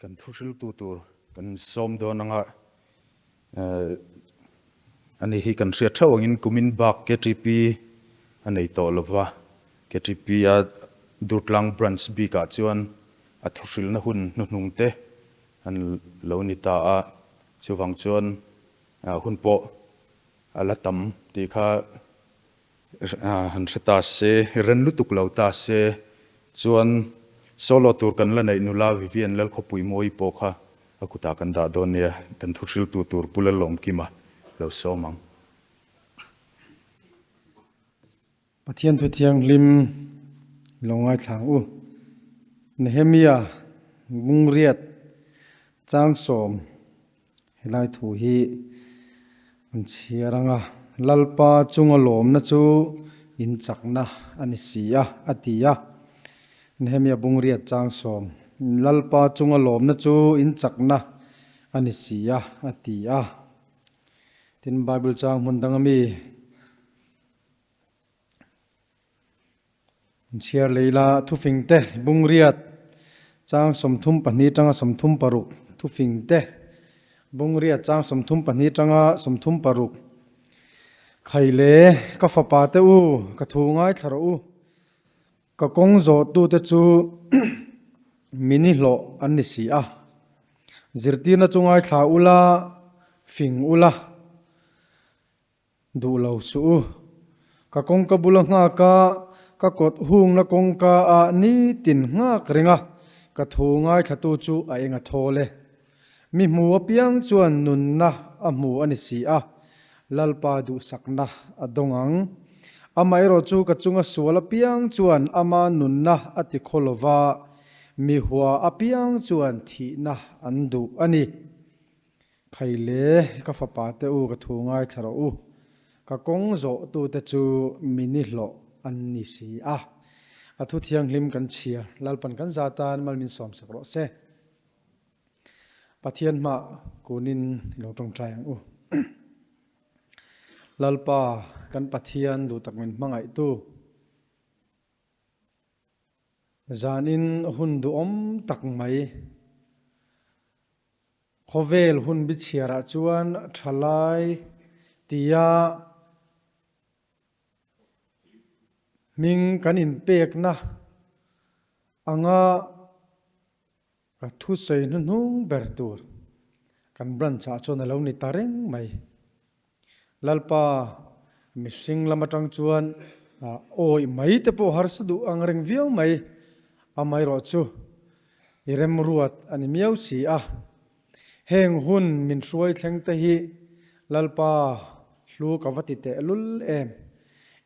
Kan thuhriltu tur kan sawm dawn anga ani hi kan hriat theuh angin kumin bak KTP a nei tawh lova, KTP a Durtlang Branch bikah chuan a thuhrilna hun hnuhnung te an lo ni ta a, chuvang chuan hun pawh a la tam tih kha Han hre ta se, ren lutuk lo ta se, chuan solo tur kan la neih nula Vivian Lalkhawpui Mawi pawh kha a kutah kan dah dawn nia, kan thuhriltu tur Pu Lalawmkima lo sawm ang. Pathian thu thianghlim lo ngaithla ang u. Nehemia Bungriat Changsawm Helai thu hi an chhiar ang a, Lalpa chunga lawmna chu in chakna a ni si a, a ti a. Nehemia Bungriat Changsawm, Lalpa chunga lawmna chu in chakna a ni si a, a ti a. Tin, Bible chang hmun dang ami an chhiar lei la, Thufingte Bungriat chang 32 tanga 36 Thufingte Bungriat chang 32 tanga 36 Khaile ka fapa te u, ka thu ngaithla rawh u, ka kawng zawhtute chu mini hlawh an ni si a, zirtirna chu ngaithla ula, fing ula. Duh lo suh u. Ka kawngka bula nghak a, ka kawt hungna kawngka ah nitin nghak reng a, ka thu ngaithlatu chu a eng a thawl e. Mi hmu apiang chuan nunna a hmu a ni si a, Lalpa duhsakna a dawng ang. Amaherawh chu ka chunga sual apiang chuan ama nunna a ti khaw lo va, mi hua apiang chuan thihna an duh a ni. Khaile, ka fapa te u ka thu ngaithla rawh u, ka kawng zawh tute chu mini hlawh an ni si a. A thu thianghlim kan chhia, Lalpan kan za tan mal min sawmsak rawh se. Pathian hmah kunin i lo tawngtai ang u. Lalpa, kan Pathian duhtak min hmangaihtu. Zanin hun duhawm tak mai. Khawvel hun bichhiarah chuan thalai tia hming kan inpekna anga ka thusawi hnuhnung ber tur kan branch-ah chuan a lo ni ta reng mai. Lalpa mihring lam atang chuan awih mai te pawh harsa duh ang reng viau mai, amaherawh chu i remruat a ni miau si a. Heng hun min hruai thleng te hi Lalpa hlu ka va ti teh lul em.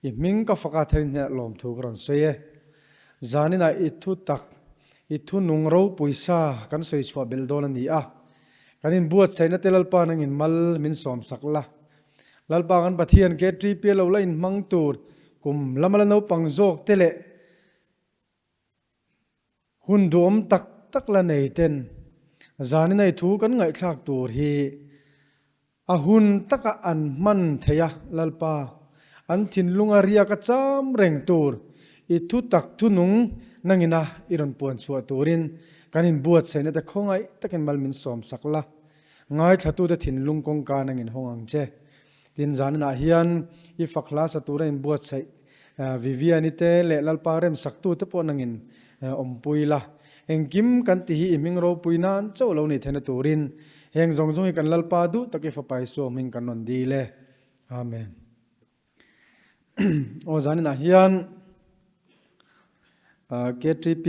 I hming ka faka therin hian lawmthu ka rawn sawi e. Zaninah i thu tak, i thu nung ropui sa kan sawi chhuah belh dawn a ni a. Kan inbuatsaihna te Lalpa nangin mal min sawmsak la. Lalpa kan Pathian KTP lo la inhmang tur kum lama la naupang zawk te leh hun duhawm tak tak la nei ten zanin ei thu kan ngaihthlak tur hi a hun taka an hman thei a, Lalpa, an thinlunga riak a cham reng tur i thu tak thunung nangina i rawn puan chhuah turin kan inbuatsaihna te khawngaih takin mal min sawmsak la, ngaithlatute thinlung kawngka nangin hawng ang che. Tin, zaninah hian i fak hla sa tura inbuatsaih Vivian-i te leh Lalpa remsaktute pawh nangin awmpui la. Engkim kan ti hi i hming ropui nan chauh lo nih theihna turin heng zawng zawng hi kan Lalpa duh tak i Fapa Isua hming kan rawn dil e. Amen. Aw zaninah hian KTP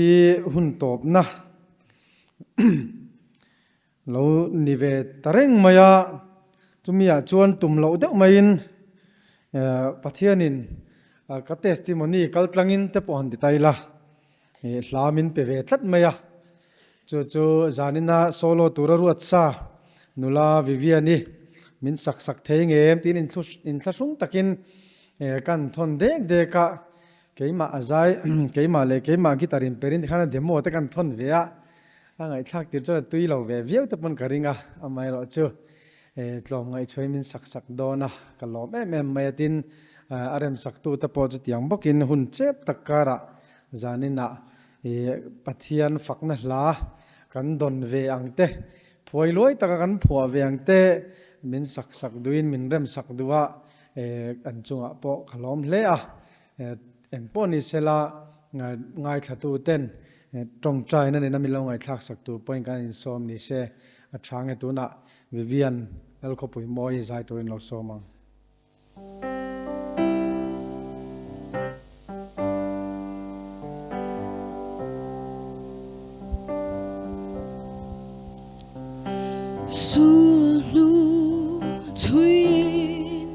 hun tawpna lo ni ve ta reng mai a, chumi ah chuan tum loh deuh maiin Pathianin ka testimony kal tlangin te pawh han ti ta ila, hla min pe ve tlat mai a, chu chu zanina solo tura ruat sa nula Vivian-i min sak sak thei ngem tiin inthlahrung takin kan thawn dek dek a, keimah a zai keimah leh keimah guitar in perin tikhan a demo te kan thawn ve a, A ngaihthlak tir chuan a tui lo ve viau te pawn ka ring a, amaherawh chu tlawm ngaihchhuai min sak sak dawn a, ka lawm em em mai a tin a remsaktu te pawh chutiang bawkin hun chep tak karah zaninah Pathian fakna hla kan dawn ve ang te, phuai luai taka kan phuah ve ang te min sak sak duhin min rem sak duh a, an chungah pawh ka lawm hle a. Engpawh ni sela ngaithlatu ten tawngtaina nena min lo ngaihthlak sak tur pawhin kan insawm ni se a tha nge tunah Vivian Lalkhawpui Mawi zai turin lo sawm ang. Sulhnu chhuiin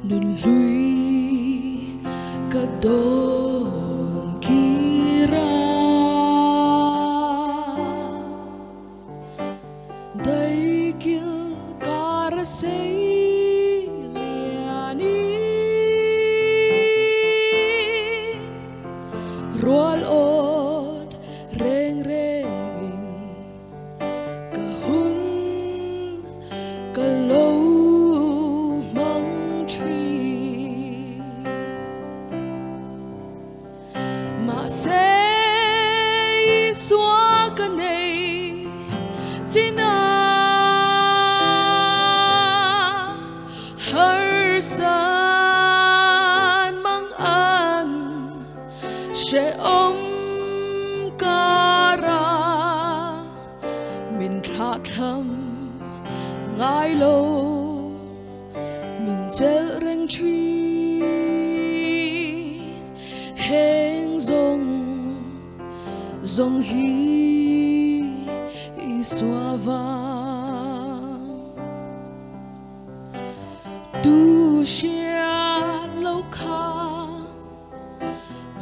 nun hlui ka dawn kir a. Daikil kar a sei lianin rual awt reng rengin ka hun ka lo hmang thin. Mahse Isua ka nei chin a harsan mang an hrehawm kara min thlah thlam ngai lo. Min chelh reng thin heng zawng zawng hi Isua vang. Tu hriat lo kha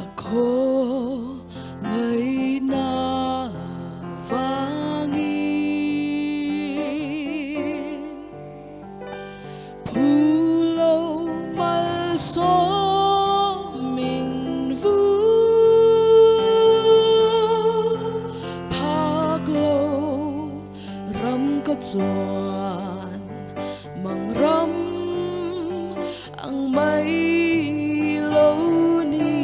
a khaw ngaihna vangin. Phu lo malsawm min vu phak lo ram ka chuan mang ram ang mai lo ni.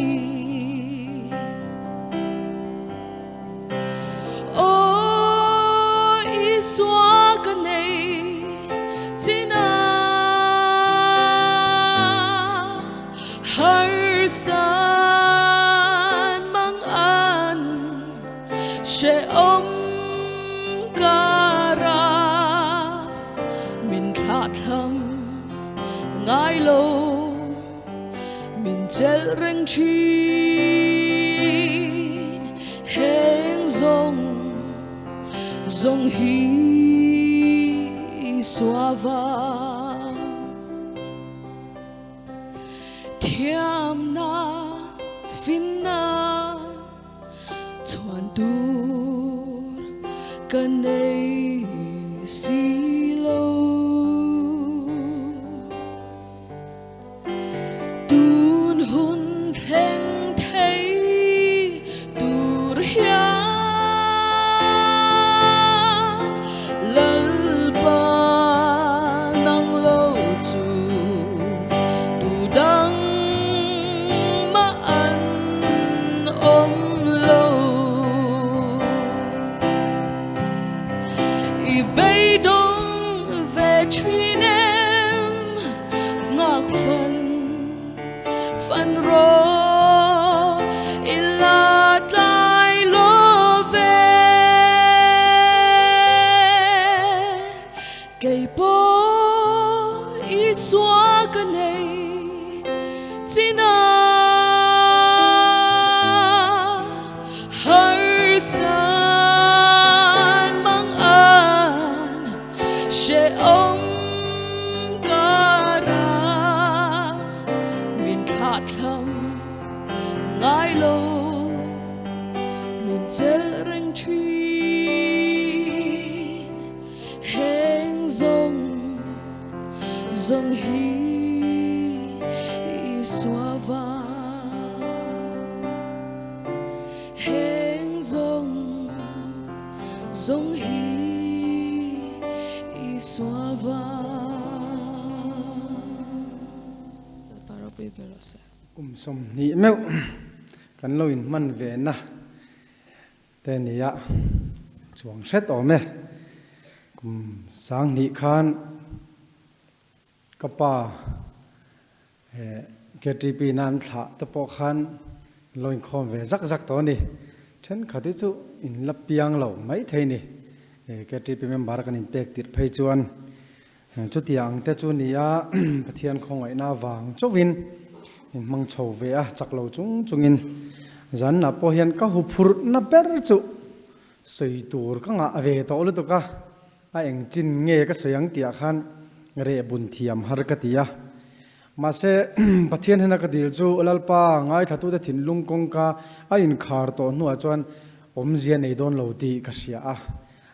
Aw Isua ka nei chin a harsan mang an hrehawm kara min thlah thlam ngai lo. Min chelh reng thin heng zawng zawng hi Isua vang. Thiamna finna chhuan tur ka nei si lo. Tun hun thleng thei tur hian Lalpa nang lo chu tu dang mah an awm lo. I beidawng ve thin em? Ngak fan fan rawh i la tlai lo ve. Kei pawh Isua ka nei chin a harsan mang an hrehawm kara min thlah thlam ngai lo min chelh reng thin heng zawng zawng hi Isua vang heng zawng Zawng hi Isua vang. Lalpa ropui ber rawh se. Kum 20 meuh kan lo inhman ve na te nia. chuang hret awm e. Kum 2000 khan ka pa KTP na an thlah te pawh khan lo inkhawm ve zak zak tawh a ni. Thenkhat hi chu in la piang lo mai thei ni. KTP member kan inpek tirh phei chuan Chutiang ang te chu ni a, Pathian khawngaihna vang chauhin in hmang chho ve a, chak lo chung chungin zanna pawh hian ka huphurhna ber chu sawi tur ka ngah ve tawh lutuk a, a eng chin nge ka sawi ang tihah khan reh bun thiam har ka ti a. Mahse, Pathian hena ka dil chu Lalpa ngaithlatute thinlung kawngka a inkhar tawh hnuah chuan awmzia nei dawn lo tih ka hria a.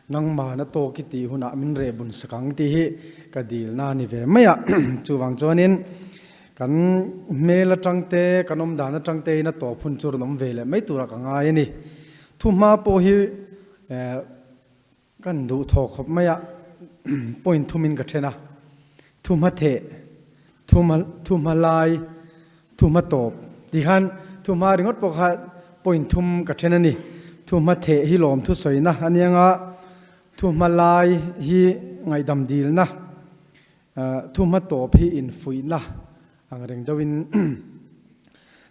Nangmahna tawk i tih hunah min reh bun sak ang tih hi ka dilna a ni ve mai a. Chuvang chuanin kan hmel atang te, kan awm dan atang te in a tawp hun chu rawn awm ve leh mai turah ka ngai a ni. Thuhma pawh hi kan duh thaw khawp mai a, point thumin ka then a. Thuhma theh, thuhma thuhma lai, thuhma tawp tih khan thuhma ringawt pawh kha point thum ka then a ni. Thuhma theh hi lawm thusawina a nia nga, thuhma lai hi ngaihdam dilna, thuhma tawp hi infuihna ang reng deuhin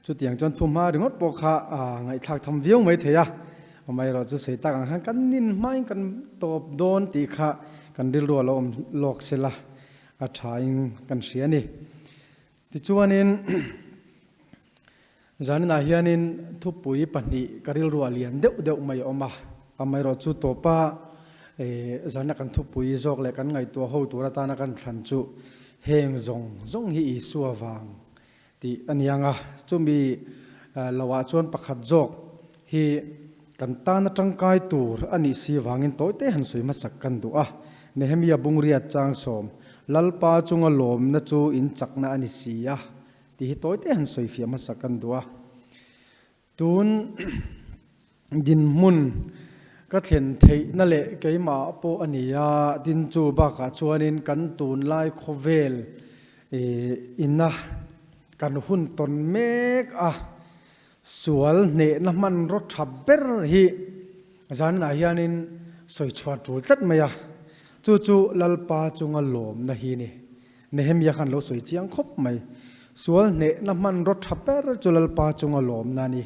chutiang chuan thuhma ringawt pawh kha ngaihthlak tham viau mai thei a. Amaherawhchu sawi tak ang khan kan nin hmain kan tawp dawn tih kha kan rilru a lo awm lawk sela a thain kan hria a ni. Tichuanin zaninah hianin thupui pahnih ka rilruah lian deuh deuh mai a awm a, amaherawhchu tawpa zana kan thupui zawk leh kan ngaihtuah ho tur atana kan thlan chu heng zawng zawng hi Isua vang tih a ni ang a, chumi loah chuan pakhat zawk hi kan tana tangkai tur a nih si vangin tawite han sawi hmasak kan duh a. Nehemia Bungriat Changsawm, Lalpa chunga lawmna chu in chakna a ni si a tih hi tawite han sawi fiah hmasak kan duh a. Tun dinhmun ka thlen theihna leh keimah pawh a ni a, tin chu bakah chuanin kan tunlai khawvel ina kan hun tawn mek a, sual hnehna hmanraw tha ber hi zanah hianin sawi chhuah tul tlat mai a, chu chu Lalpa chunga lawmna hi a ni. Nehemia khan lo sawi chiang khawp mai. Sual hnehna hmanraw tha ber chu Lalpa chunga lawmna a ni.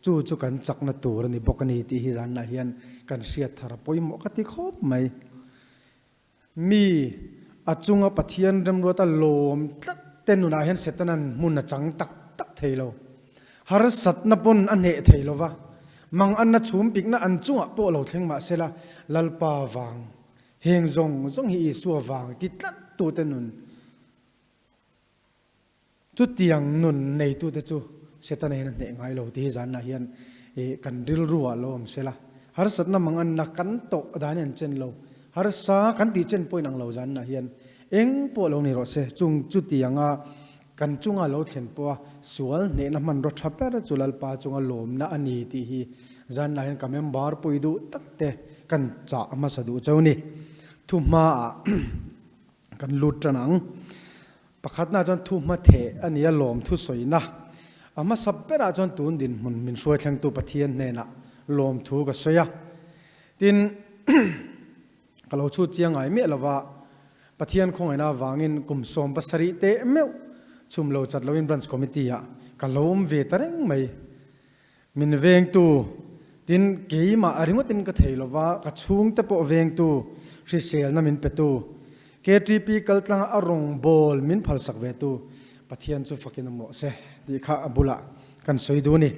Chu chu kan chakna tur a ni bawk a ni tih hi zanah hian kan hriat thar a pawimawh ka ti khawp mai. Mi a chunga Pathian remruata lawm tlat te nunah hian Setanan hmun a chang tak tak thei lo. Harsatna pawn a hneh thei lo va, manganna chhum pikna an chungah pawh lo thleng mah sela Lalpa vang Heng zawng zawng hi Isua vang ti tlat tute nun, chutiang nun neitute chu Setana hian a hneh ngai lo tih hi zanah hian kan rilru ah lo awm sela. Harsatna manganna kan tawh dan hi an chen lo, harsa kan tih chen pawhin ang lo zanah hian eng pawh lo ni rawh se, chung chutianga kan chunga lo thlen pawha sual hnehna hmanraw tha ber chu Lalpa chunga lawmna a ni tih hi zanah hian ka member pui duh tak te kan chah hmasa duh cheu ni. Thuhmaah kan lut tan ang. Pakhatnaah chuan thuhma theh a ni a, lawm thusawina. A hmasa berah chuan tun dinhmun min hruai thlengtu Pathian hnenah lawmthu ka sawi a. Tin, Ka lo chhut chiang ngai miah lova, Pathian khawngaihna avangin kum 17 teh meuh chhum lo chat loin Branch Committee ah ka lo awm ve ta reng mai. Min vengtu, tin keimah ringawtin ka thei lova, ka chhungte pawh vengtu, hriselna min petu, KTP kaltlanga a rawngbâwl min phalsak vetu Pathian chu fakin awm rawh se tih kha a bulah kan sawi duh a ni.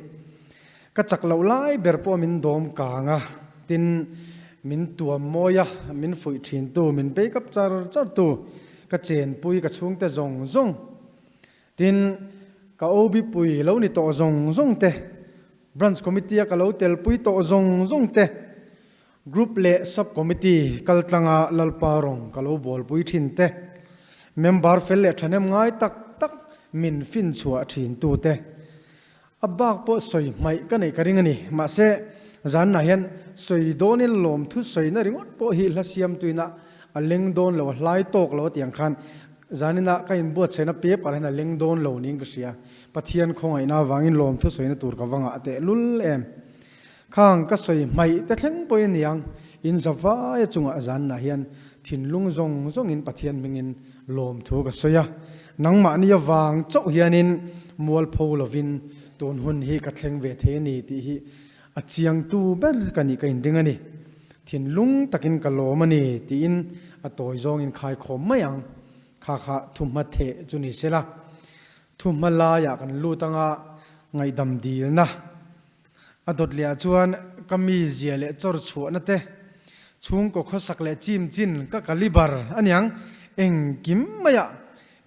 Ka chak loh lai ber pawh min dawm kang a, tin, min tuam mawi a, min fuih thintu, min bei kap char char tu, ka chenpui, ka chhungte zawng zawng, tin, ka OB pui lo ni tawh zawng zawng te, Branch Committee a ka lo telpui tawh zawng zawng te, Group leh Sub Committee kaltlanga Lalpa rawng ka lo bawlpui thin te, member fel leh thahnem ngai tak tak min finchhuah thin tu te, A bak pawh sawi hmaih ka neih ka ring a ni. Mahse, zanah hian sawi dawnin lawmthu sawina ringawt pawh hi hla siamtuina a leng dawn lo, a hlai tawk lo a tih ang khan zaninah ka inbuatsaihna paper hian a leng dawn lo niin ka hria. Pathian khawngaihna avangin lawmthu sawina tur ka va ngah teh lul em. Khang ka sawi hmaih te thleng pawhin a ni ang. In zavaia chungah zanna hian thinlung zawng zawngin Pathian hmingin lawmthu ka sawi a. Nangmahni avang chauh hianin mualpho lovin tun hun hi ka thleng ve thei a ni tih hi a chiangtu ber ka nih ka inring a ni. Thinlung takin ka lawm a ni tiin a tawi zawngin khaikhawm mai ang. Kha kha thuhma theh chu ni sela. Thuhma laiah kan lut anga ngaihdam dilna a dawt leh ah chuan ka mizia leh chawr chhuahna te, chhungkaw khawsak leh chim chin ka kalibar aniang engkim maiah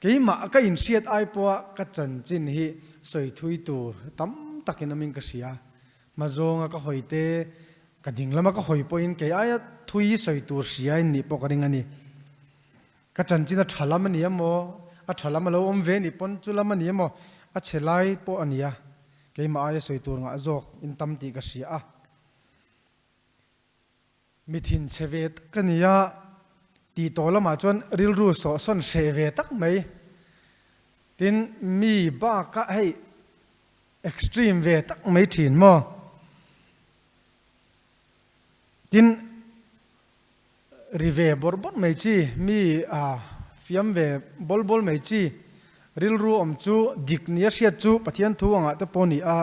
keimah ka inhriat ai pawha ka chanchin hi sawi thui tur tam takin awmin ka hria. Hma zawnga ka hawi te, ka ding lama ka hawi pawhin kei aia thui sawi tur hria in nih pawh ka ring a ni. Ka chanchin a tha lam a ni emaw, a tha lam a lo awm ve nih pawn chu lam a ni emaw, a chhe lai pawh a ni a, keimah aia sawi tur ngah zawk in tam tih ka hria a. Mi thinchhe ve tak ka ni a, tih tawh lamah chuan rilru sawhsawn hreh ve tak mai. Tin, mi bakah hei extreme ve tak mai thin maw? Tin, Ri ve bawrh bawrh mai chi, mi a fiam ve bawl bawl mai chi, rilru awm chu dik nia hriat chu Pathian thu angah te pawh ni a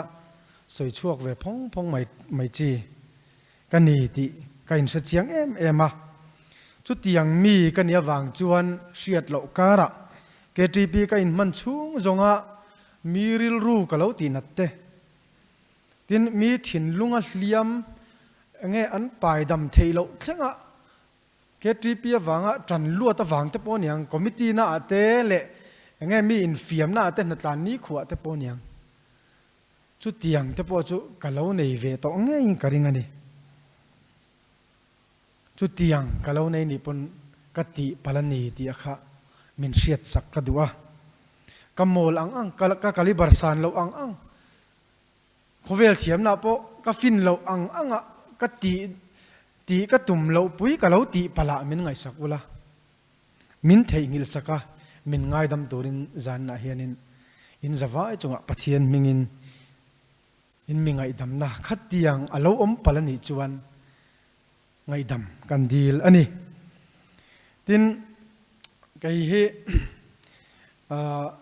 sawi chhuak ve phawng phawng mai mai chi ka ni tih ka inhre chiang em em a. Chutiang mi ka nih avang chuan hriat loh karah KTP ka inhman chhung zawnga mi rilru ka lo tihnat te Tin, mi thinlunga hliam enge an paidam theih loh thlengah KTP avanga tan luat avang te pawh aniang, committee na ah te leh enge mi infiamna ah te hnatlan nikhuah te pawh aniang. Chutiang te pawh chu ka lo nei ve tawh ngeiin ka ring a ni. Chutiang ka lo nei nih pawn ka tih palh a ni tih a kha min hriat sak ka duh a. Ka mawl ang ang, ka kalibar san loh ang ang Khawvel thiamna pawh ka fin loh ang anga ka tih tih ka tum loh pui ka lo tih palh ah min ngaihsak ula, min theihnghilh sak a, min ngaidam turin zanah hianin in zavai chungah Pathian hmingin in mi ngaihdamna khatiang a lo awm palh a nih chuan ngaihdam kan dil a ni. Tin, kei hi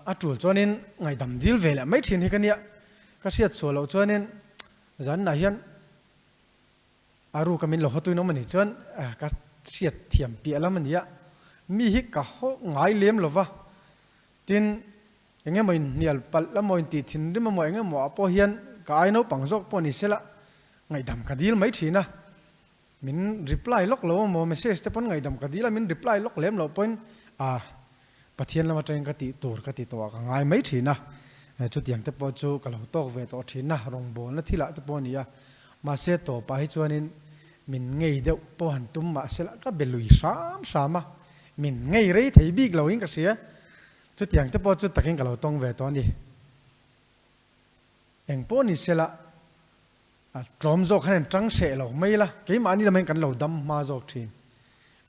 a tul chuanin ngaihdam dil ve leh mai thin hi ka nia. Ka hriat sual loh chuanin zanah hian a ruka min lo hawtuin awm a nih chuan ka hriat thiam piah lam a ni a. Mi hi ka haw ngai lem lo va, tin eng emaw inhnial palh emaw intih thinrim emaw eng emaw ah pawh hian ka ai naupang zawk pawh ni sela ngaihdam ka dil mai thin a, min reply lawk lo emaw message te pawn ngaihdam ka dil a, min reply lawk lem loh pawhin ah Pathian lam atangin ka tih tur ka ti tawh ah ka ngai mai thin a, chutiang te pawh chu ka lo tawk ve tawh thin a, rawngbawlna thil ah te pawh a ni a, mahse tawpah hi chuanin min ngei deuh pawh han tum mahsela ka be lui hram hram a, min ngei rei thei bik lo in ka hria, chutiang te pawh chu takin ka lo tawng ve tawh a ni. Eng pawh ni sela a tlawm zawk khan an tang hreh lo mai la, keimahni lamah hian kan lo dam hma zawk thin.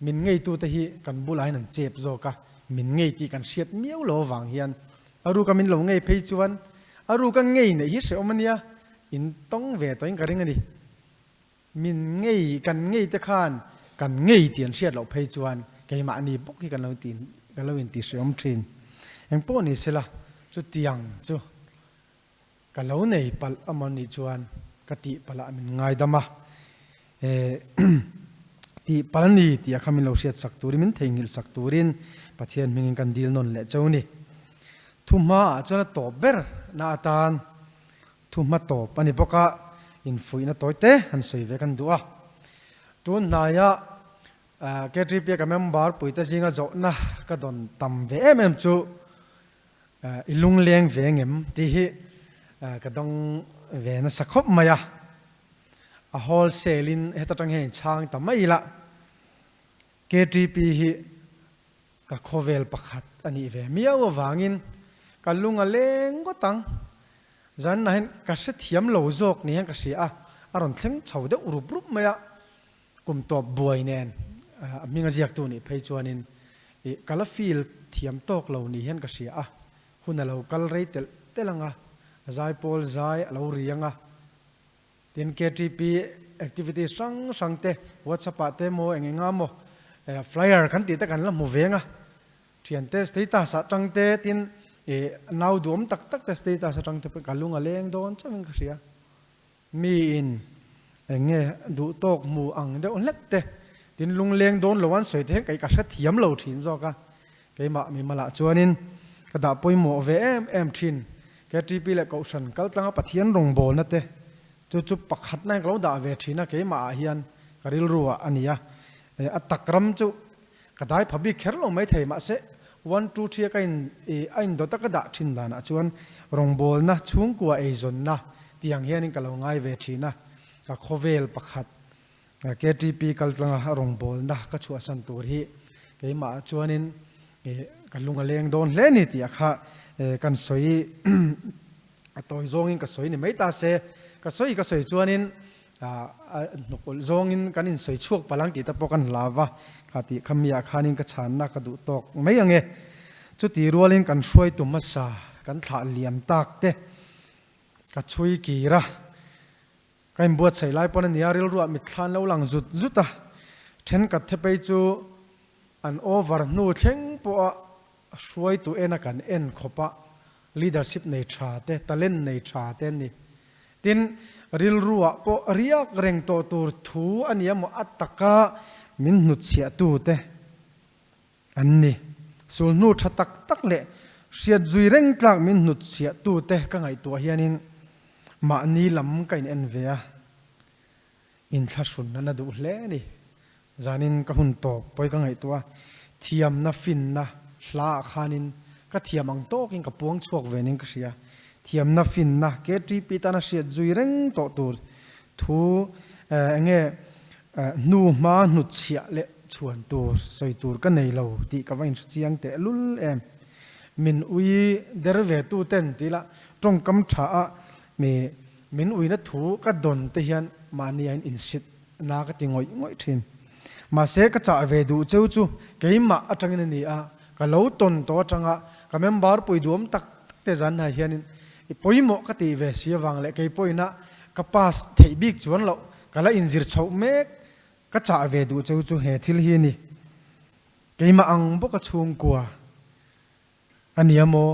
Min ngeitute hi kan bulah hian an chep zawk a, min ngei tih kan hriat miau lo avang hian a ruka min lo ngei phei chuan a ruka ngei neih hi hrehawm a nia, in tawng ve tawhin ka ring a ni. Min ngei, kan ngei te khan kan ngei tih an hriat loh phei chuan keimahni bawk hi kan lo ti, kan lo inti hrehawm thin. Engpawh ni sela chutiang chu. Ka lo nei palh amaw nih chuan ka tih palh ah min ngaidam a, tih palh a ni tih ah kha min lo hriat sak turin, min theihnghilh sak turin Pathian hmingin kan dil nawn leh cho ni. Thuhma ah chuan a tawp ber na atan thuhma tawp a ni bawk a, infuihna tawi te han sawi ve kan duh a. Tun hnaia KTP ka member puite zinga zawhna ka dawn tam ve em em chu I lungleng ve ngem tih hi ka dawng ve nasa khawp mai a, a wholesale in heta tang hian inchhang ta mai ila, KTP hi ka khawvel pakhat a nih ve miau avangin ka lung a leng ngawt ang. Zanah hian ka hrethiam lo zawk ni hian ka hria a, a rawn thleng chho deuh rup rup mai a, Kum tawp buai nen a hming a ziaktu nih phei chuanin ih ka la feel thiam tawk lo ni hian ka hria a, hun a lo kal rei telh telh ang a, a zaipawl zai a lo ri ang a. Tin KTP activities hrang hrang te WhatsApp ah te emaw eng eng ah emaw flyer kan tih te kan la hmu veng a, thiante status ah tang te tin ih nau duam tak tak te status atang te pawh ka lung a leng dawn chauh in ka hria. Miin eng nge duh tawk hmu ang deuh hlek te tin lungleng dawn lo an sawi te hian kei ka hrethiam lo thin zawk a, keimah mimalah chuanin ka dah pawimawh ve em em thin. KTP leh Kohhran kaltlanga Pathian rawngbawlna te chu chu pakhatna in ka lo dah ve thin a, keimahah hian ka rilru ah a ni a, a tak ram chu Ka dai pha bik kher lo maithei mahse one two three a ka in a in dawt a ka dah thin danah chuan rawngbawlna chhungkua eizawnna tih ang hianin ka lo ngai ve thin a, ka khawvel pakhat KTP kaltlanga rawngbawlna ka chhuahsan tur hi keimah chuanin ka lung a leng dawn hle ni tih a kha kan sawi a tawi zawngin ka sawi ni mai ta se ka sawi ka sawi chuanin Hnuk ulh zawngin kan insawi chhuak palh ang tih te pawh kan hlau va, kha tih kha miah khanin ka chhanna ka duh tawk mai ang e. Chuti rualin kan hruaitu hmasa kan thlah liam tak te ka chhui kir a, ka inbuatsaih lai pawn a nia rilruah mitthla an lo lang zut zut a, thenkhat the phei chu an over hnu thleng pawha hruaitu ena kan en khawp a, Leadership nei tha te, talent nei tha te an ni. Tin, rilruah pawh riak reng tawh tur thu a ni emaw a taka min hnutchhiahtu te an ni. Sulhnu tha tak tak leh hriat zui reng tlak min hnutchhiahtu te ka ngaihtuah hianin mahni lam ka in en ve a, inthlahrun a na duh hle a ni. Zanin ka hun tawp pawi ka ngaihtuah a, thiamna finna hla ah khanin ka thiam ang tawkin ka puang chhuak ve nin ka hria. Thiamna finna KTP tana hriat zui reng tawh tur thu eng nge hnu hma hnutchhiah leh chhuan tur sawi tur ka nei lo tih ka va inhre chiang teh lul em. Min ui der ve tu ten tih lah tawngkam tha a mi min uina thu ka dawn te hian mahni a in insit Na ka ti ngawih ngawih thin. Mahse ka chah ve duh cheu chu keimah atangin a ni a, ka lo tawn tawh atanga ka member pui duam tak tak te zan hai hianin i pawimawh ka tih ve si avang leh kei pawhin a ka pass theih bik chuan loh ka la inzir chhoh mek ka chah ve duh cheu chu he thil hi a ni. Keimah ang bawka chhungkua a nia maw?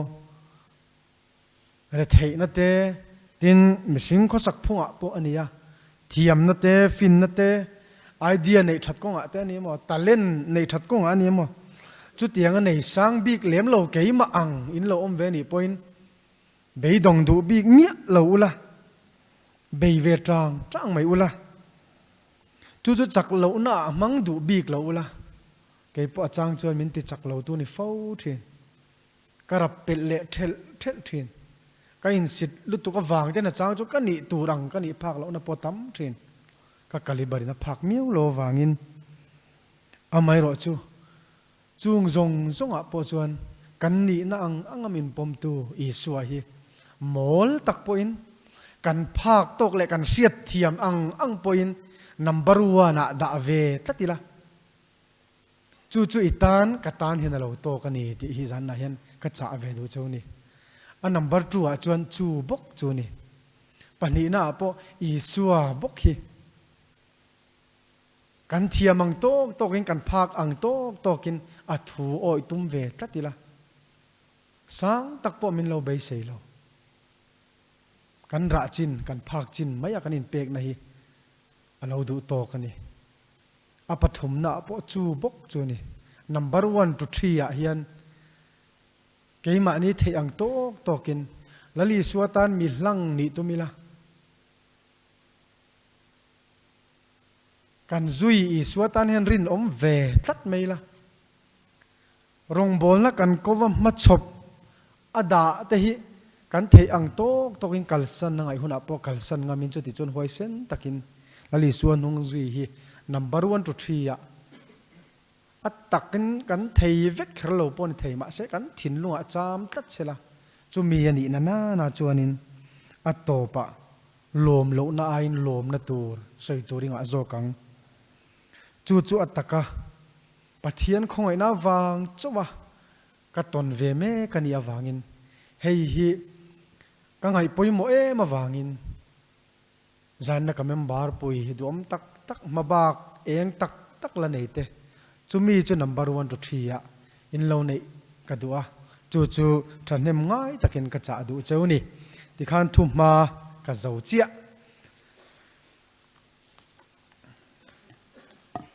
Retheihna te, tin mihring khawsak phungah pawh a ni a, thiamna te, finna te, idea neih that kawngah te a ni emaw, talent neih that kawngah a ni emaw, chutianga nei sang bik lem lo keimah ang in lo awm ve nih pawhin beidawng duh bik miah lo ula, bei ve tang tang mai ula, chu chu chak lohna ah hmang duh bik lo ula, keipawh a chang chuan min ti chak lo tu ni fo thin. Ka rap pelh leh thelh thelh thin. Ka insit lutuk avang ten a chang chu ka nih tur ang ka nih phak lohna pawh tam thin. Ka caliber in a phak miau lo avangin amaherawh chu chung zawng zawngah pawh chuan kan nihna ang anga min pawmtu Isua hi mawl tak pawhin kan phak tawk leh kan hriat thiam ang ang pawhin number one ah dah ve tlat ila. Chu chu i tan, ka tan hian a lo tawk a ni tih hi zanah hian ka chah ve duh cheu ni. A number two ah chuan chu bawk chu ni. Pahnihna ah pawh Isua bawk hi kan thiam ang tawk tawkin, kan phak ang tawk tawkin a thu awih tum ve tlat ila. Sang tak pawh min lo beisei lo. Kan rah chin, kan phak chin mai a kan inpekna hi a lo duh tawk a ni. A pathumna ah pawh chu bawk chu a ni. Number one to three ah hian keimahni theih ang tawk tawkin Lal Isua tan mi hlang nih tum ila, kan zui Isua tan hian rinawm ve tlat mai ila, rawngbawlna kan kova hmachhawp a dah te hi kan theih ang tawk tawkin kalsan a ngaih hunah pawh kalsan ngamin chuti chuan huaisen takin Lal Isua hnung zui hi number one to three ah a takin kan thei vek kher lo pawh ni thei mahse kan thinlungah cham tlat sela chumi a nihna nana chuanin a tawpah lawm lohna aiin lawmna tur sawi tur i ngah zawk ang. Chu chu a taka Pathian khawngaihna vang chauh a Ka tawn ve mek a nih avangin hei hi ka ngaih pawimawh em avangin Zanna ka member pui hi duhawm tak tak hmabak eng tak tak la nei te chumi chu number one to three ah in lo neih ka duh a, chu chu thahnem ngai takin ka chah duh cheu ni. Tikhan thuhma ka zo chiah.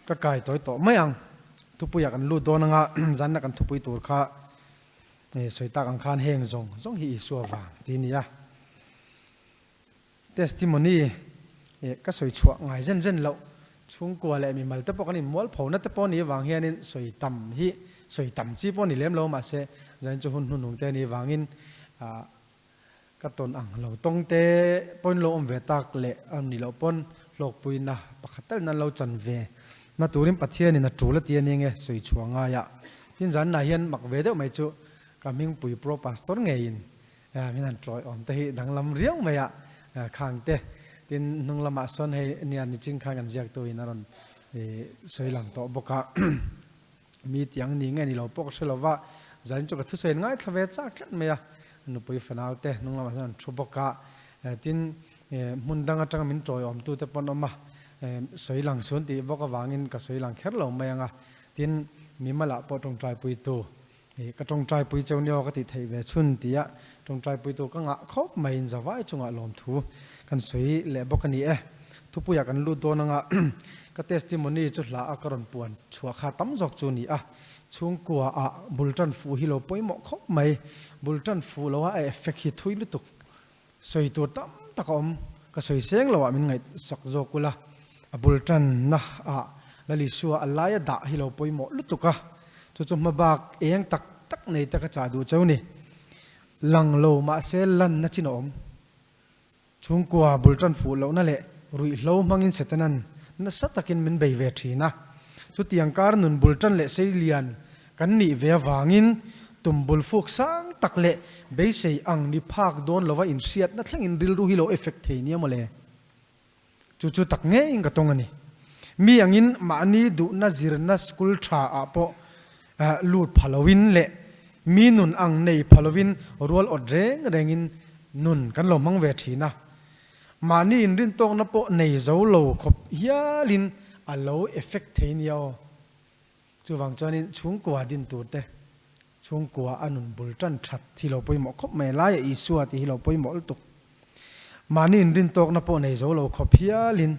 Ka kai tawi tawh mai ang. Thupuiah kan lut dawn anga zanna kan thupui tur kha sawi tak ang khan heng zawng zawng hi Isua vang ti a ni a. Testimony ka sawi chhuah ngai zen zen loh. Chhungkua leh mimal te pawh kan inmualpho na te pawh ni vang hianin sawi tam hi sawi tam chi pawh ni lem lo mahse zain chu hun hnuhnung te ni vangin ka tawn ang lo tawng te pawhin lo awm ve tak leh a ni loh pawn hlawkpuina pakhat tal nan lo chan ve na turin Pathianin a tul a ti a ni nge sawi chhuah ngaiah. Tin zanah hian mak ve deuh mai chu ka hmingpui Pro Pastor ngeiin Min han tawi awm te hi danglam riau mai a khang te. Tin, hnung lamah sawn hei nia nichin khan kan ziaktu in a rawn sawi lang tawh bawk a. Mi tiang ni nge ni lo pawh ka hre lo va, zanin chu ka thusawi an ngaithla ve chak tlat mai a. Nupui fanau te hnung lamah sawn an thu bawk a. Tin, hmun dang atanga min tawi awm tu te pawh an awm a, sawi lang sun tih bawk avangin ka sawi lang kher lo mai ang a. Tin, mimalah pawh tawngtaipui tu Ih, ka tawngtaipui cheu nia aw ka tih theih ve chhun tia tawngtaipuitu ka ngah khawp mai in zavai chungah lawmthu kan sawi leh bawk a ni e. Thupuiah kan lut dawn anga ka testimony chu hla a ka rawn puan chhuah kha tam zawk chu ni a. Chhungkua ah bul tan fuh hi lo pawimawh khawp mai, bul tan fuh lo a a effect hi thui lutuk sawi tur tam tak a awm, ka sawi seng lo ah min ngaihsak zawk ula, a bul tanna ah Lalisua a laia dah hi lo pawimawh lutuk a, chu chu hmabak eng tak tak nei te ka chah duh cheu ni. Lang lo mahse lanna chin a awm. Chhungkua bul tan fuh lohna leh ruihhlo hmangin Setanan nasa takin min bei ve thin a, chutiang kar nun bul tan leh seilian Kan nih ve avangin tum bul fuk sang tak leh beisei ang ni phak dawn lova inhriatna thlengin rilru hi lo effect thei nia mawle. Chu chu tak ngeiin ka tawng a ni. Mi angin mahni duhna zirna school tha ah pawh lut pha loin leh mi nun ang nei pha loin rual awt reng rengin nun kan lo hmang ve thin a. Mahni inrintawkna pawh nei zo lo khawp hialin a lo effect thei nia aw. Chuvang chuanin chhungkua din tur te, chhungkua a nun bul tan that hi lo pawimawh khawp mai. Laia Isua tih hi lo pawimawh lutuk. Mahni inrintawkna pawh nei zo lo khawp hialin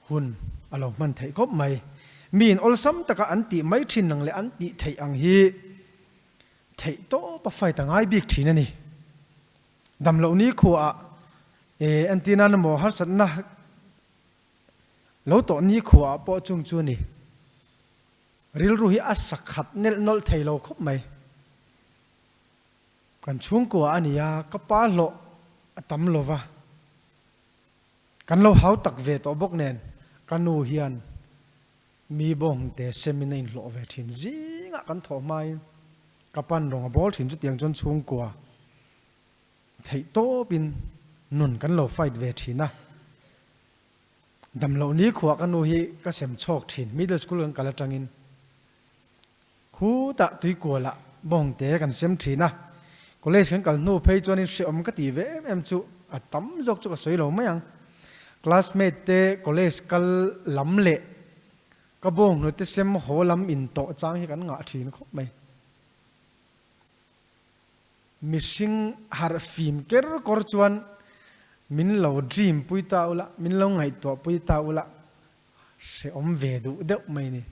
hun a lo hman theih khawp mai. Miin awlsam taka an tih mai thin ang leh an tih theih ang hi theih tawp a fight a ngai bik thin a ni. Damloh ni khuaah entir nan emaw harsatna Lo tawh ni khuaah pawh chung chu a ni. Rilru hi a sakhat nelh nawlh thei lo khawp mai. Kan chhungkua a ni a, ka pa hlawh a tam lo va, kan lo hau tak ve tawh bawk nen ka nu hian mi bawngte semin a inhlawh ve thin. Zingah kan thawh hmain ka pan rawng a bawl thin chutiang chuan chhungkua Theih tawpin nun kan lo fight ve thin a, damloh ni khuah ka nu hi ka sem chhawk thin, middle school kan kal atangin khutah tuikualah bawngte kan sem thin a, college kan kal hnu phei chuanin hreawm ka tih ve em em chu a tam zawk chu ka sawi lo mai ang, classmate te college kal lam leh ka bawnghnute sem haw lam intawh chang hi kan ngah thin khawp mai. Mihring harh fim ker kawr chuan min lo dream pui ta ula, min lo ngaihtuah pui ta ula, hrehawm ve duh deuh mai ni.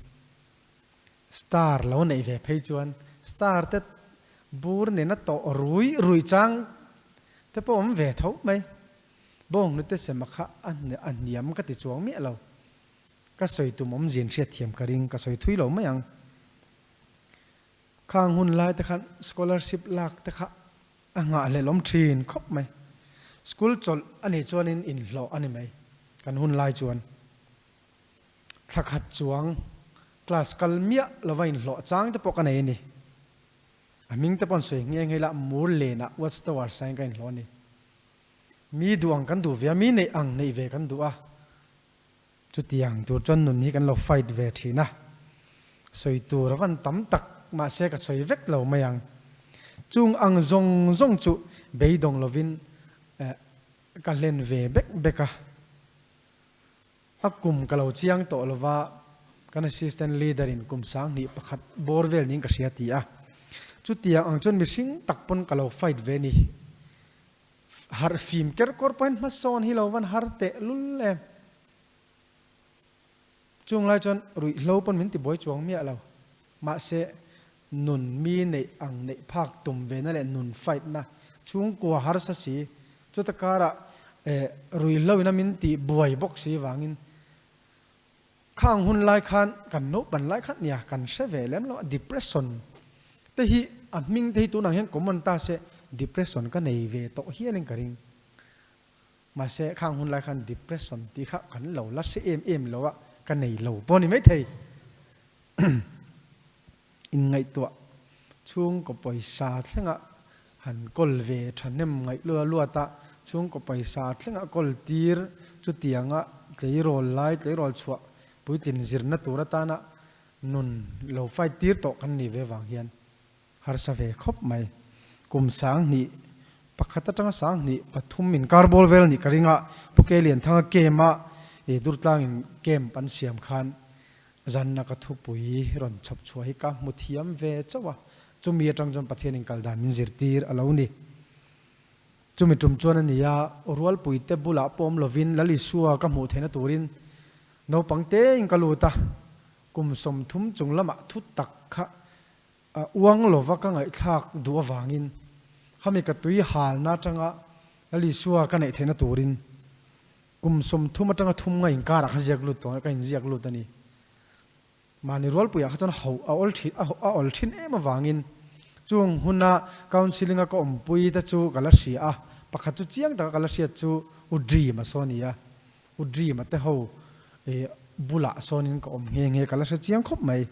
Star lo neih ve phei chuan star te bur nena tawh rui rui chang te pawh awm ve tho mai. Bawnghnute sema kha a hniam ka ti chuang miah lo. Ka sawi tum awmzia in hriatthiam ka ring, ka sawi thui lo mai ang. Khang hun lai te khan scholarship lak te kha a nghahhlelh awm thin khawp mai. School chawlh a nih chuanin inhlawh a ni mai kan hun lai chuan. Thla khat chuang class kal miah lova inhlawh chang te pawh ka nei a ni. A hming te pawh an sawi nghe nghe ila mur lenah Watch Tower sign ka inhlawh a ni. Mi duh ang kan duh ve a, mi neih ang neih ve kan duh a. Chutiang tur chuan nun hi kan lo fight ve thin a, sawi tur a van tam tak mahse ka sawi vek lo mai ang. Chung ang zawng zawng chu beidawng lovin eh. ka hlen ve bek bek a. A kum ka lo chiang tawh lova kan assistant leader in kum 21 bawr vel niin ka hria ti a. Chutiang ang chuan mihring tak pawn ka lo fight ve ni. Harh fim ker kawr pawhin hmasawn hi lo van har teh lul em. Chung lai chuan ruihhlo pawn min ti buai chuang miah lo. Mahse, nun mi neih ang neih phak tum ve na leh nun fight na chhungkua harsa si, chuta karah ruihhlo in a min tih buai bawk si vangin khang hun lai khan kan naupan lai khan nia kan hre ve lem lo a, depression te hi a hming te hi tunah hian common ta se depression ka nei ve tawh hialin ka ring. Mahse, khang hun lai khan depression tih kha kan lo la hre em em lo a, ka nei lo pawh a ni maithei. Inngaihtuah chhungkaw pawisa thlenga han kawl ve thahnem ngaih lua luat a, chhungkaw pawisa thlenga kawl tir chutianga tleirawl lai, tleirawl chhuah puitlin zirna tur atana nun lo fight tir tawh kan nih ve vang hian Harsa ve khawp mai. Kum 2001 atanga 2003 inkar bawl vel nih ka ring a, Pu Ke Lianthanga camp a i Durtlangin camp an siam khan zanna ka thupui rawn chhawp chhuah hi ka hmu thiam ve chauh a, chumi atang chuan Pathian inkal dan min zirtir a lo ni. Chumi tum chuan a ni a, rualpuite bulah pawh awm lovin Lal Isua ka hmuh theihna turin naupang tein ka lut a, kum 30 chung lamah thu tak kha A uang lova ka ngaihthlak duh avangin khami ka tui halna atanga Lal Isua ka neih theihna turin kum 30 atanga thum nga inkarah ka ziak lut tawh ka inziak lut a ni. Mahni rualpuiah kha chuan ho a awl thin a awl thin em avangin chung huna counselling a ka awmpui te chu ka la hria a, pakhat chu chiang taka ka la hriat chu U Dream a saw a ni a, U Dream a te ho bulah sawnin ka awm nghe nghe ka la hre chiang khawp mai.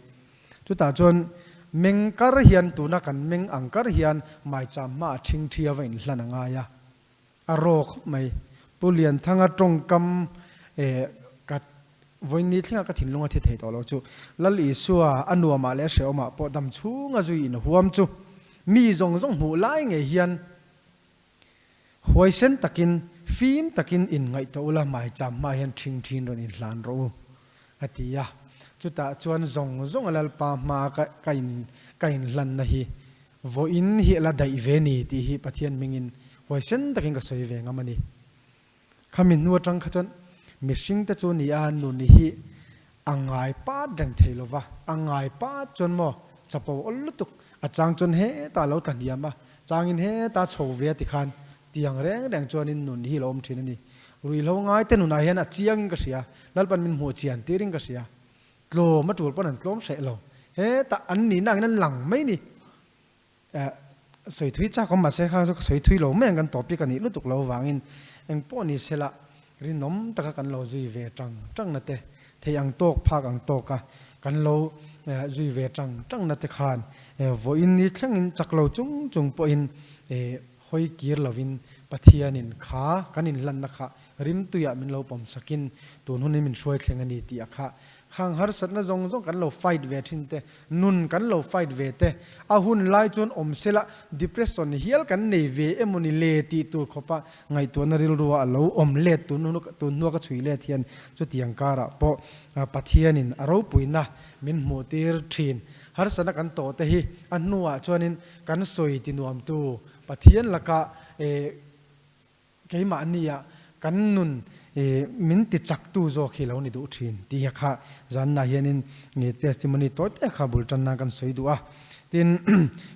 Chutah chuan meng kar hian tuna kan meng ang kar hian maicham hmaah ṭhingṭhi a va inhlan a ngai a, a raw khawp mai. Pu Lianthanga tawngkam ka vawiin thlenga ka thinlung a thi thei tawh lo chu Lal Isua a nuamah leh a hrehawmah pawh dam chhunga zui inhuam chu mi zawng zawng hmuh lai ngei hian Huaisen takin, fim takin inngaihtuah ula maicham hmaah hian ṭhingṭhin rawn inhlan rawh u, a ti a. Chutah chuan zawng zawng a Lalpa hmaa ka ka in ka inhlanna hi vawiin hi a la daih ve ni tih hi Pathian hmingin huaisen takin ka sawi ve ngam a ni. Khami hnu aṭang kha chuan mihringte chu ni a nun hi a ngai pat reng thei lo va, a ngai pat chuan maw chapo awl lutuk, a chang chuan hetah a lo tla hniam a, changin hetah a chho ve a tikhan tiang reng reng chuanin nun hi a lo awm thin a ni. Ruihhlo ngaite nunah hian a chiangin ka hria, Lalpan min hmuh chian tirin ka hria. Tlawm a tul pawn an tlawm hreh lo, hetah an nihna angin an lang mai ni. Sawi thui chak awm mahse kha chu ka sawi thui lo mai ang kan topic a nih lutuk lo vangin engpawh ni sela rinawm taka kan lo zui ve tang tang na te thei ang tawk phak ang tawk a kan lo zui ve tang tang na te khan vawiin ni thlengin chak lo chung chung pawhin hawi kir lovin Pathianin kha kan inhlanna kha rimtuiah min lo pawm sakin tun hunin min hruai thleng a ni tih a kha Khang harsatna zawng zawng kan lo fight ve thin te, nun kan lo fight ve te, a hun lai chuan awm sela depression hial kan nei ve emawni le tih tur khawpa ngaihtuahna rilrua a lo awm let tun hnua ka chhui let hian chutiang karah pawh Pathianin a ropuina min hmuhtir thin. Harsatna kan tawh te hi a hnuah chuanin kan sawi ti nuamtu Pathian lakah Keimahnia kan nun min ti chaktu zawk hi lo ni duh thin tih kha zanna hianin testimony tawi te kha bul tan nan kan sawi duh a. Tin,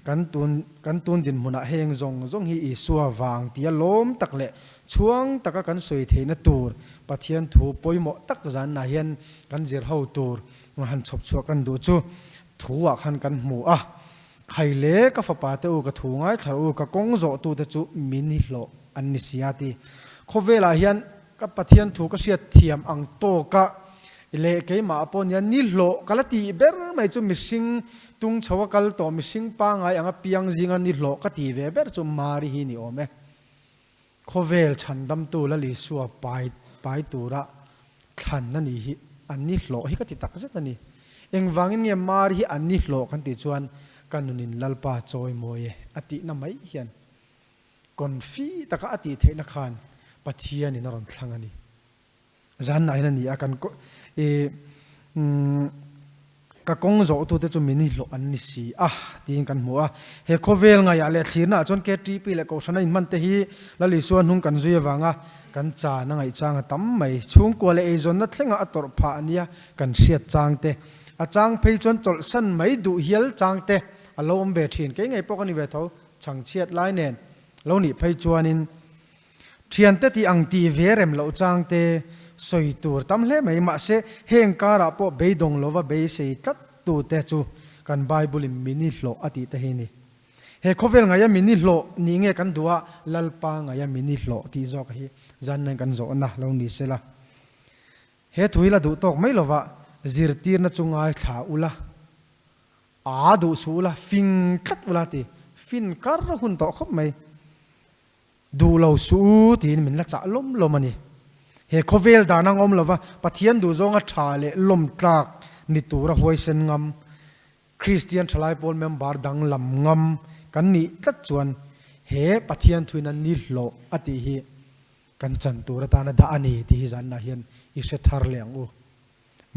kan tun kan tun dinhmunah heng zawng zawng hi Isua vang tia lawm tak leh chhuang taka kan sawi theihna tur Pathian thu pawimawh tak zanna hian kan zir ho tur han chhawp chhuah kan duh chu thu ah khan kan hmu a. Khai le, ka fapa te u, ka thu ngaithla u, ka kawng zawh tu te chu min hi hlawh an ni si a ti. Khawvelah hian ka Pathian thu ka hriat thiam ang tawk a leh keimah pawh nia ni hlawh ka la tih ber mai chu mihring tung chho a kal tawh mihring pangai anga piang zinga ni hlawh ka tih ve ber chu Mari hi ni awm e. Khawvel chhandamtu Lal Isua pai pai tura thlan a nih hi an ni hlawh hi ka ti tak zet a ni. Engvangin nge Mari hi an ni hlawh kan tih chuan ka nunin Lalpa chawi mawi e a tihna mai hian confi taka a tih theihna khan. Pathianin a rawn thlang a ni. Zanah hian a ni a, kan i ka kawng zawhtute chu min hlawh an ni si a tiin kan hmu a. He khawvel ngaihah leh thlirnaah chuan KTP leh Kohhrana inhman te hi Lal Isua hnung kan zui avanga kan chan a ngaih chang a tam mai. Chhungkua leh eizawnna thlenga a tawrh phah ania kan hriat chang te, a chang phei chuan chawlhsan mai duh hial chang te a lo awm ve thin. Kei ngei pawh ka ni ve tho, chhangchhiat lai nen lo nih phei chuanin Thiante tih ang tih ve rem loh chang te sawi tur tam hle mai. Mahse, heng karah pawh beidawng lova beisei tlat tute chu kan Bible in mini hlawh a tih te hi ni. He khawvel ngaia mini hlawh nih nge kan duh a, Lalpa ngaia mini hlawh tih zawk hi zan nen kan zawhna lo ni sela. He thu hi la duh tawk mai lova zirtirna chu ngaithla ula. A duh suh ula, fing tlat ula ti. Fin kar hun tawh khawp mai. Duh lo suh u tiin min la chah lawm lawm a ni. He khawvel dan ang awm lova Pathian duhzawnga tha leh lawm tlak ni tura huaisen ngam, Kristian thalai pawl member dang lam ngam kan nih tlat chuan he Pathian thuin a ni hlawh a tih hi kan chan tur atana dah a ni tih hi zanah hian i hre thar leh ang u.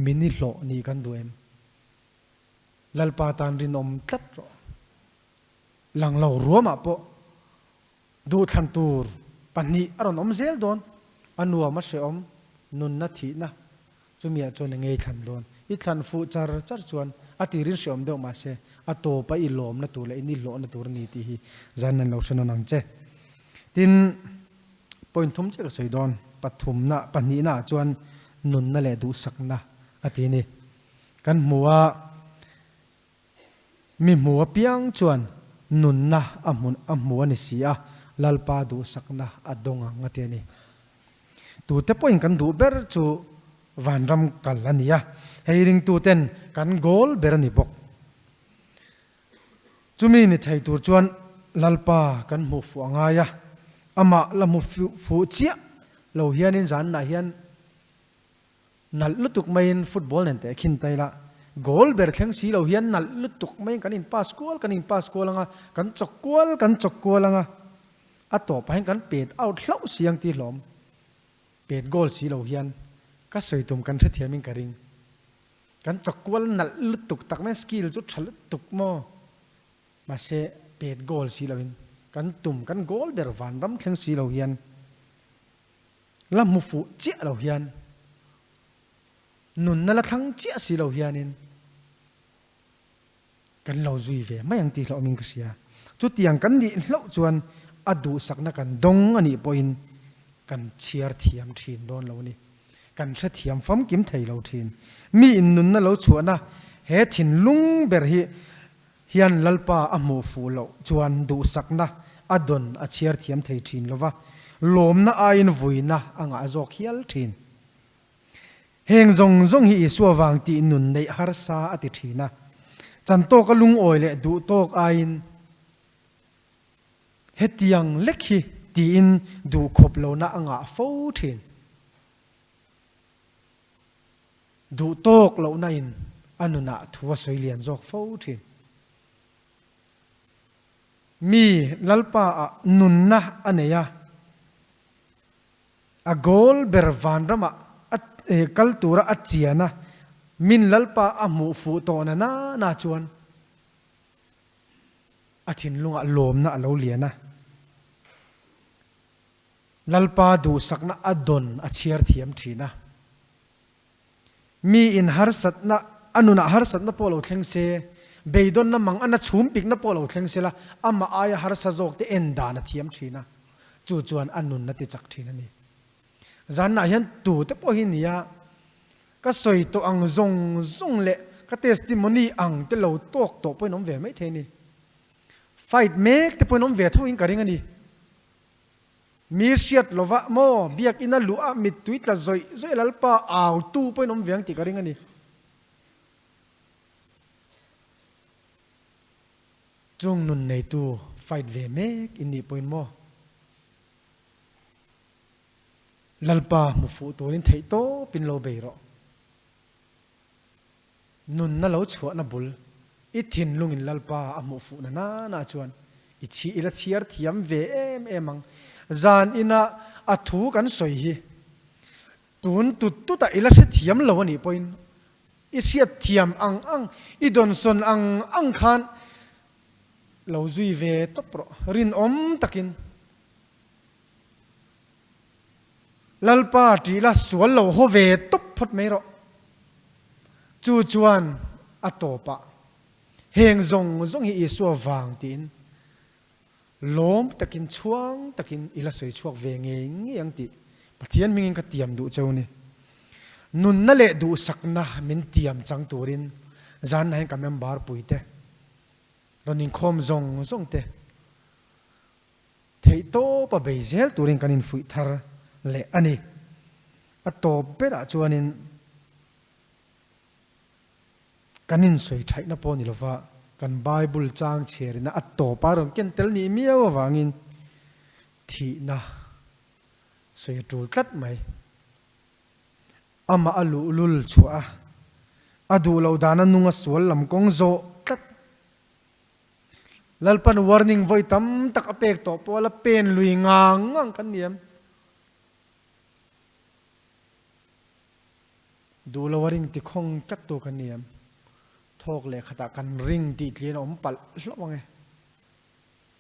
Min i hlawh nih kan duh em? Lalpa tan rinawm tlat rawh. Lang lo ruamah pawh duhthlan tur pahnih a rawn awm zel dawn, a nuam a hrehawm, nunna thihna chumiah chuan i ngei thlan dawn. I thlan fuh char char chuan a tirin hrehawm deuh mahse a tawpa i lawmna tur leh i nihlawhna tur a ni tih hi zan nan lo hre nawn ang che. Tin, point thum chiah ka sawi dawn, pathumna, pahnihna ah chuan nunna leh duhsakna a ti a ni. Kan hmu a. Mi hmu apiang chuan nunna a hmun a hmu a ni si a, Lalpa duhsakna a dawng ang a ti a ni. Tute pawhin kan duh ber chu vanram kal a ni a, hei ringtuten kan goal ber a ni bawk. Chumi ni thei tur chuan Lalpa kan hmuh fuh a ngai a, amah la hmu fuh chiah lo hianin zanah hian Nalh lutuk maiin football nen teh khin ta ila, goal ber thleng si lo hian nalh lutuk maiin kan in pass kual kan in pass kual anga, kan chawk kual kan chawk kual anga, a tawpah hian kan pet out hlauh si ang tih hlawm. Pet goal si lo hian ka sawi tum kan hrethiamin ka ring. Kan chawk kual nalh lutuk tak mai skill chu tha lutuk maw? Mahse pet goal si loin kan tum kan goal ber vanram thleng si lo hian La hmu fuh chiah lo hian, nunna la thlang chiah si lo hianin kan lo zui ve mai ang tih hlauhawmin ka hria. Chutiang kan nih hlauh chuan a duhsakna kan dawng a nih pawhin kan chhiar thiam thin dawn lo a ni. Kan hrethiam famkim thei lo thin. Mi in nunna lo chhuahna he thinlung ber hi Hian Lalpa a hmuh fuh loh chuan duhsakna a dawn a chhiar thiam thei thin lo va, lawmna aiin vuina a ngah zawk hial thin. Heng zawng zawng hi Isua vang tih nun neih harsa a ti thin a, chantawka lungawi leh duhtawk aiin hetiang lek hi tiin duhkhawp lohna a ngah fo thin. Duh tawk lohna in a nunah thu a sawi lian zawk fo thin. Mi Lalpa ah nunna a nei a, a goal ber vanramah a kal tura a chian a, min Lalpa a hmuh fuh tawh na na chuan a thinlungah lawmna a lo lian a. Lalpa duhsakna a dawn a chhiar thiam thin a. Mi in harsatna, a nunah harsatna pawh lo thleng se, beidawnna mang ana chhum pikna pawh lo thleng se la, amah aia harsa zawk te en dan a thiam thin a, chu chuan a nunna ti chak thin a ni. Zanah hian tute pawh hi nia, ka sawi tawh ang zawng zawng leh ka testimony ang te lo tawk tawh pawhin awm ve maithei a ni. Fight mek te pawhin awm ve tho in ka ring a ni. Mi hriat lova maw biakina luh a mittui tla zawih zawih Lalpa au tu pawhin awm ve ang tih ka ring a ni. Chung nun neitu fight ve mek in nih pawhin maw Lalpa hmu fuh turin theih tawpin lo bei rawh. Nunna lo chhuahna bul i thinlungin Lalpa a hmuh fuhna nana chuan i chhi i la chhiar thiam ve em em ang. Zan ina a thu kan sawi hi tun tut tut a i la hrethiam lo a nih pawhin i hriatthiam ang ang, i dawnsawn ang ang khan lo zui ve tawp rawh, rinawm takin. Lalpa ṭih la sual lo haw ve tawp phawt mai rawh. Chu chuan a tawpah heng zawng zawng hi Isua vang tiin lawm takin chhuang takin i la sawi chhuak ve ngei ngei ang tih Pathian hmingin ka tiam duh cheu ni. Nunna leh duhsakna min tiam chang turin zanna hian ka member puite rawn inkhawm zawng zawng te Theihtawp a bei zel turin kan infuih thar leh a ni. A tawp berah chuanin kan insawi thaihna pawh ni lova kan Bible chang chhiarina a tawpa rawn ken tel nih miau avangin thihna sawi a tul tlat mai. Amah a luhlul chhuah a, a duh loh dana nunga sual lam kawng zawh tlat. Lalpan warning vawi tam tak a pek tawh pawh a la pen lui ngang ngang kan ni em? Duh lo a ring ti khawng tlat tu kan ni em? Thawk leh khatah kan ring tih tlian a awm palh hlauh ang e.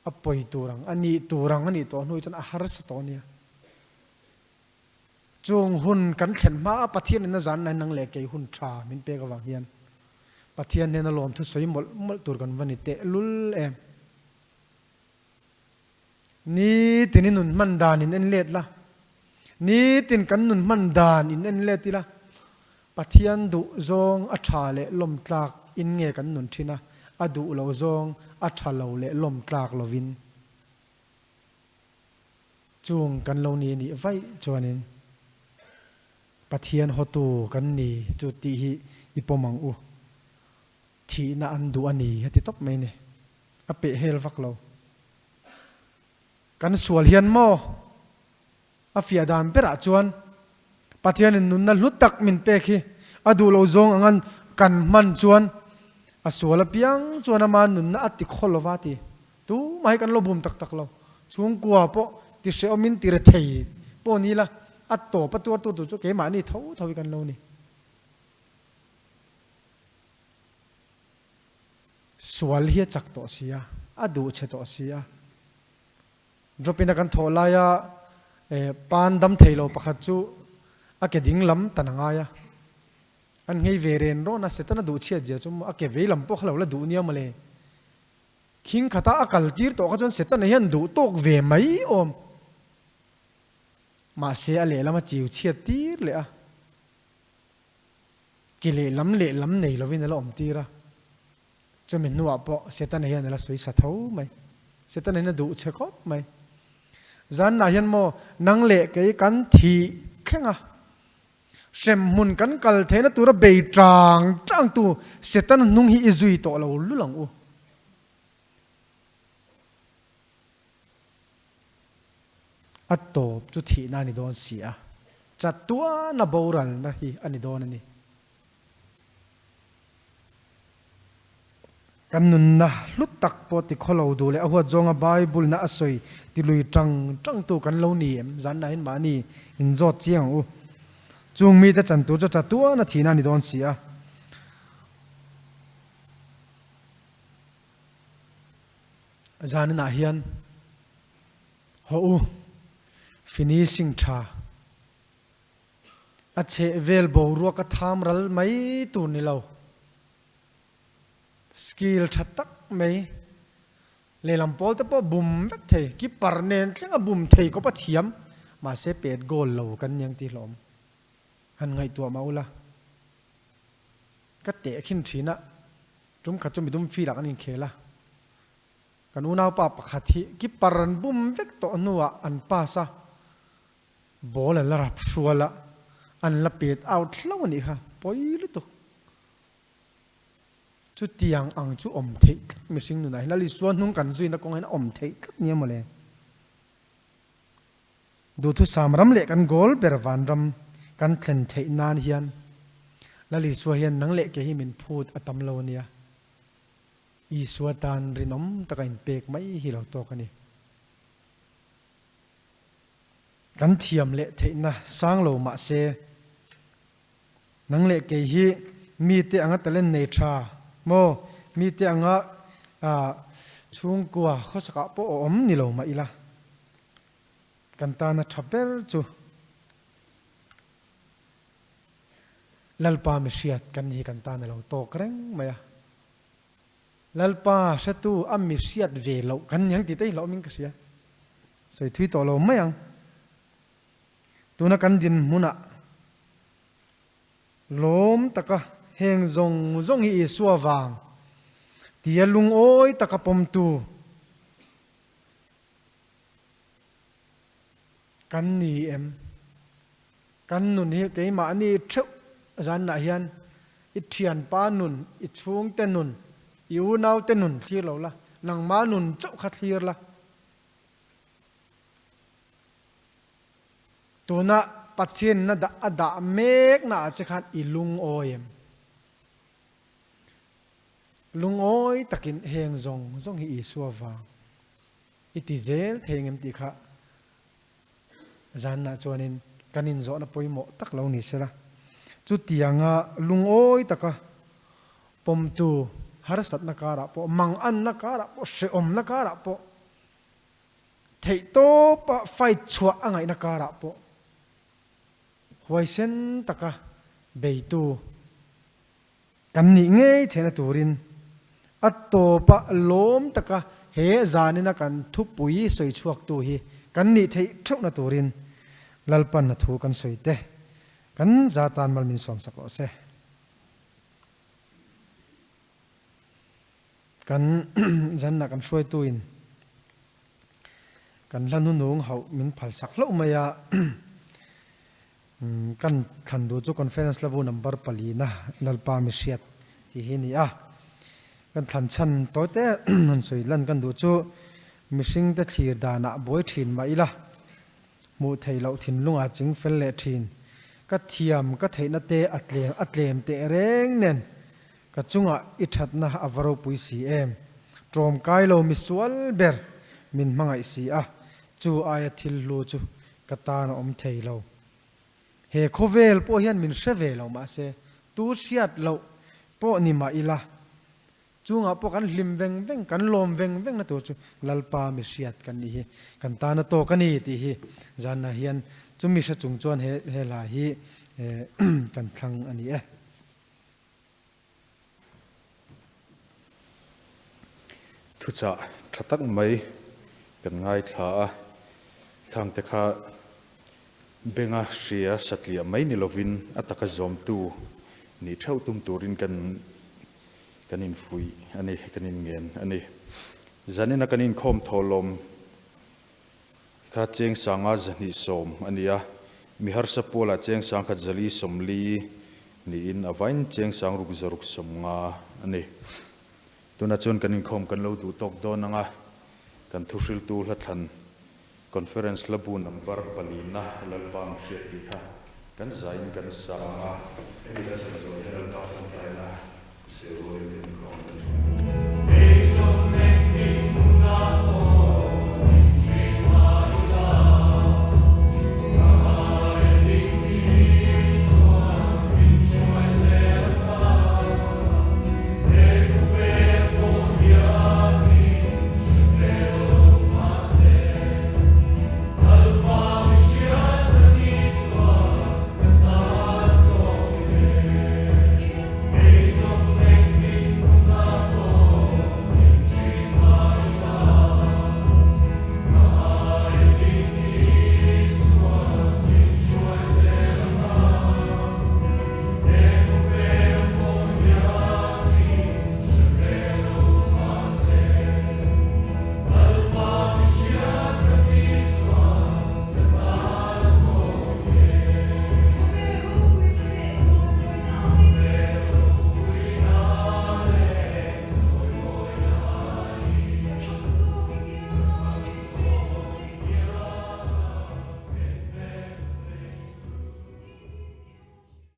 A pawi tur ang, a nih tur ang a nih tawh hnu hi chuan a harsa tawh a nia. Chung hun kan thlen hma a Pathian in a zan nain nang leh kei hun tha min pek avang hian Pathian hnena lawmthu sawi mawlh mawlh tur kan va ni teh lul em. Nitin i nun hman dan in en let la, nitin kan nun hman dan in en let ila Pathian duh zawng a tha leh lawm tlak in nge kan nun thin a, a duh lo zawng a tha lo leh lawm tlak lovin. Chung kan lo ni nih vaih chuanin Pathian hawtu kan ni chu tih hi i pawm ang u. Thihna an duh a ni a ti tawp mai ni. A peh hel vak lo. Kan sual hian maw? A fiah dan berah chuan Pathianin nunna hlu tak min pek hi a duh lo zawng angan kan hman chuan a sual apiang chuan ama nunna a ti khaw lova ti. Tumah hi kan lo bum tak tak lo. Chhungkua pawh ti hrehawmin ti rethei pawh ni ila, a tawp a tuartu tur chu keimahni tho tho hi kan lo ni. Sual hi a chak tawh si a, a duh chhe tawh si a. Drop in a kan thawh laia pan dam thei lo pakhat chu a ke ding lam tan a ngai a. An nghei ve ren rawn a, Setana duh chhiat zia chu a ke vei lam pawh kha lo la duh nia mawle. Khing khata a kal tir tawh kha chuan Setana hian duh tawk ve mai awm. Mahse a lehlam a chiu chhiat tir leh a, ke lehlam lehlam nei lovin a la awm tir a. Chumi hnuah pawh Setana hian a la sawi sa tho mai. Setana hian a duh che khawp mai. Zanah hian maw nang leh kei kan thih thleng a. Hremhmun kan kal theihna tura bei tang tangtu Setana hnung hi i zui tawh lo lul ang u. A tawp chu thihna a ni dawn si a, chatuana boralna hi a ni dawn a ni. Kan nunna hlu tak pawh ti khaw lo duh leh a huat zawnga Bible na a sawi ti lui tang tangtu kan lo ni em? Zanna hian mahni inzawt chiang ang u. Chung mite chan tur chu chatuan a thihna a ni dawn si a. Zaninah hian hawh u, finishing tha. A chhehvel boruak a tham ral mai tur ni lo. Skill tha tak mai, lehlam pawl te pawh bum vek thei, keeper nen thleng a bum thei kawp a thiam, mahse pet goal lo kan niang tih hlawm han ngaihtuah mah ula. Ka teh khin thin a, tum khat chu midum field ah kan inkhel a, kan unaupa pakhat hi keeper an bum vek tawh hnuah an pass a, Ball a la rap hrual a, an la pet out hlauh a nih kha, pawi lutuk. Chutiang ang chu awm theih tlat mihring nunah hian Lal Isua hnung kan zuina kawng hian a awm theih tlat nia mawle. Duhthusam ram leh kan goal ber vanram kan thlen theih nan hian Lal Isua hian nang leh kei hi min phut a tam lo a nia. Isua tan rinawm taka inpek mai hi lo tawk a ni. Kan thiam leh theihna sang lo mah se, nang leh kei hi mite anga talent nei tha maw, mite anga chhungkua khawsakah pawh a awm ni lo mah ila, kan tana tha ber chu Lalpa mihriat kan ni hi kan tan a lo tawk reng mai a. Lalpa hretu a mi hriat ve loh kan ni ang tih te hi hlauhawmin ka hria. Sawi thui tawh lo mai ang. Tuna kan dinhmunah lawm taka heng zawng zawng hi Isua vang tia lungawi taka pawmtu kan ni em? Kan nun hi keimahni theuh zanah hian i thianpa nun, i chhungte nun, i unaute nun thlir lo la, nangmah nun chauh kha thlir la. Tuna Pathianna dah a dah mekna ah che khan i lungawi em? Lungawi takin heng zawng zawng hi Isua vang i ti zel thei ngem tih kha Zanah chuanin kan inzawhna pawimawh tak lo ni sela, chutianga lungawi taka pawmtu harsatna karah pawh, manganna karah pawh, hrehawmna karah pawh, theihtawpa fight chhuah a ngaihna karah pawh huaisen taka beitu Kan nih ngei theihna turin a tawpa lawm taka he zanina kan thupui sawi chhuaktu hi kan nih theih theuhna turin Lalpan a thu kan sawi te kan za tan mal min sawmsak rawh se. Kan zanna kan hruaituin kan hla hnunung hauh min phalsak hlauh mai a. Kan thlan duh chu Conference Labu number palina Lalpa mi hriat tih hi a ni a. Kan thlan chhan tawi te han sawi lan kan duh chu mihringte thlir danah buai thin mah ila, hmuh theih loh thinlungah ching fel leh thin. Ka thiam ka theihna te a tlem a tlem teh reng nen ka chungah i thatna a va ropui si em. Tlawmkai lo misual ber min hmangaih si a, chu aia thil hlu chu Ka tan a awm thei lo. He khawvel pawh hian min hre ve lo mahse, tu hriat loh pawh ni mah ila, chungah pawh kan hlim veng veng, kan lawm veng veng na tur chu Lalpa mi hriat kan nih hi, kan tan a tawk a ni tih hi zanah hian chumi hre chung chuan he he hla hi kan thlang a ni e. Thuchah tha tak mai kan ngaithla a, khangte kha benga hria satliah mai ni lovin a taka zawmtu nih theuh tum turin kan kan infuih a ni, kan inngen a ni. Zanina kan inkhawm thawhlawm Kha cheng sanga 210 a ni a, mi harsa pualah cheng sangkhat 440 niin a vain cheng sangruk 690 a ni. Tunah chuan kan inkhawm kan lo duh tawk dawn ang a, kan thuhriltu hlathlan Conference hlabu number palina Lalpa mi hriat tih kha kan zaiin kan sa ang a, hemi kan sa zawh hian Lalpa tawngtaina serrualin kan inkhawm kan tha.